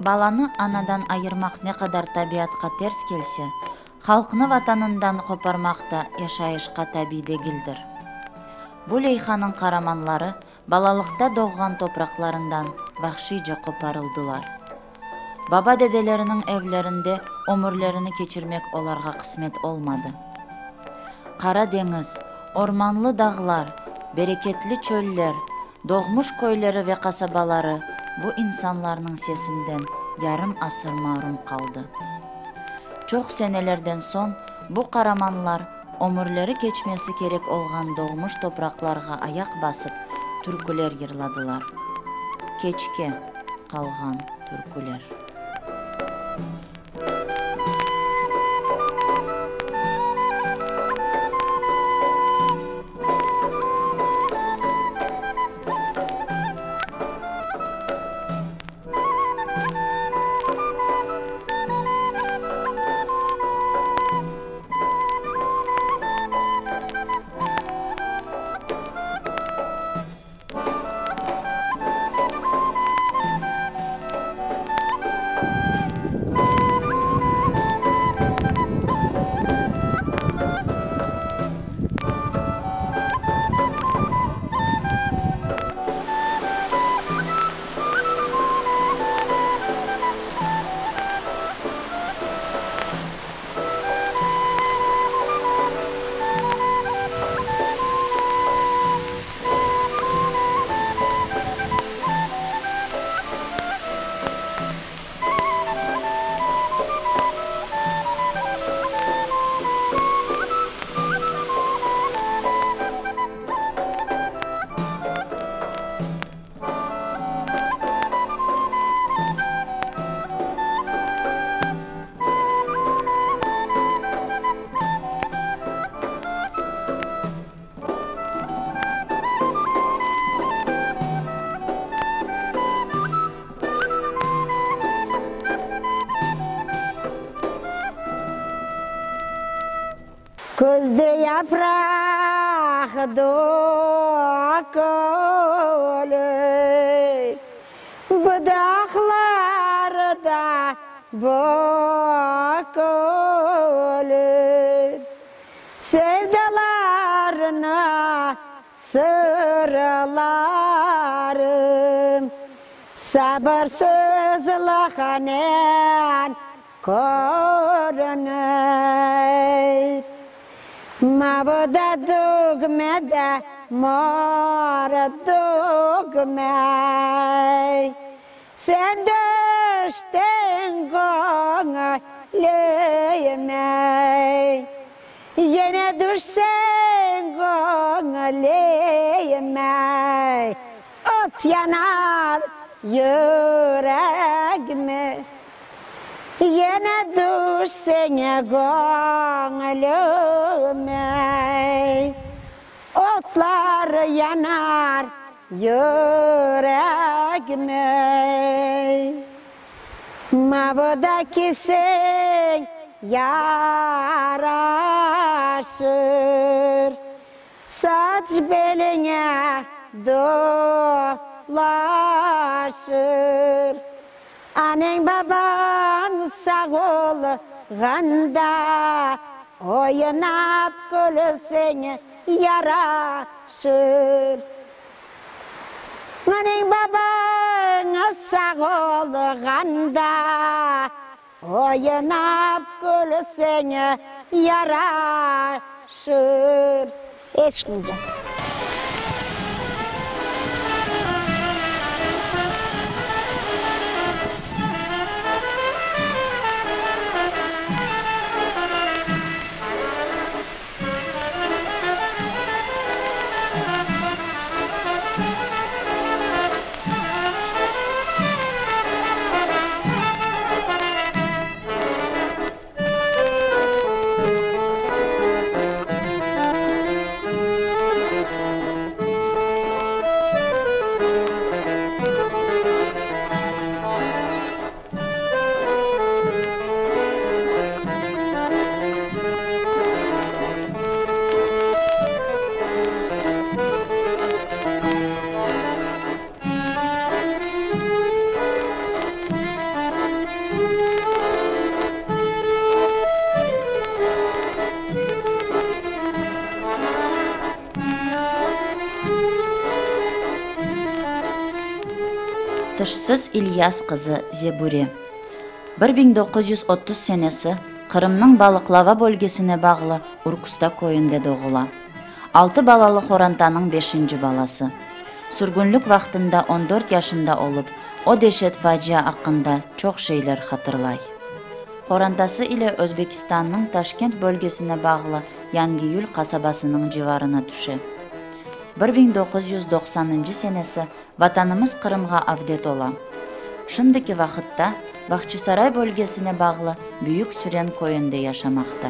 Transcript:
Balanı anadan ayırmaq ne qadar tabiatqa ters kelse, halqnı vatanından qoparmaq da yaşayışqa tabiy degildir. Bu leyhanıñ qaramanları balalıqta doğğan topraqlarından vahşiyce qoparıldılar. Baba-dedeleriniñ evlerinde ömürlerini keçirmek olarğa qısmet olmadı. Qara deñiz, ormanlı dağlar, bereketli çöller, doğmuş köyleri ve qasabaları bu insanlarnıñ sesinden yarım asır marum qaldı. Çoq senelerden soñ bu qaramanlar ömürleri keçmesi kerek olğan doğmuş topraqlarğa ayaq basıp, türküler yırladılar. Keçke qalğan türküler. Küzde yapraq tökülir, Budaqlar da bükülir. Sevdalarnı sırlarım Sabırsızlıqnen Körünir. Mavıda dögme de mor dögme, Sen tüştiñ göñlüme. Yine tüşseñ göñlüme, Ot yanar yüregime. Yine tüşseñ göñlüme, Otlar yanar yüregime. Mavıda kiseñ yaraşır, Saç beliñe dolaşır. Anañ babañ sağ olğanda, Oynap külseñ yaraşır. Anañ babañ sağ olğanda, Oynap külseñ yaraşır. Eşitñiz. Tışsız İlyas qızı Zebure. 1930 senesi Qırımnıñ Balıqlava bölgesine bağlı Urkusta köyünde doğula. Altı balalı horantanıñ beşinci balası. Sürgünlik vaqtında on dört yaşında olıp, o deşet facia aqqında çoq şeyler hatırlay. Qorantası ile Özbekistannıñ Taşkent bölgesine bağlı Yangiyül qasabasınıñ civarına tüşe. 1990-ncı senesi Vatanımız Qırımğa avdet ola. Şimdiki vaqıtta Bahçisaray bölgesine bağlı Büyük Süren köyünde yaşamaqta.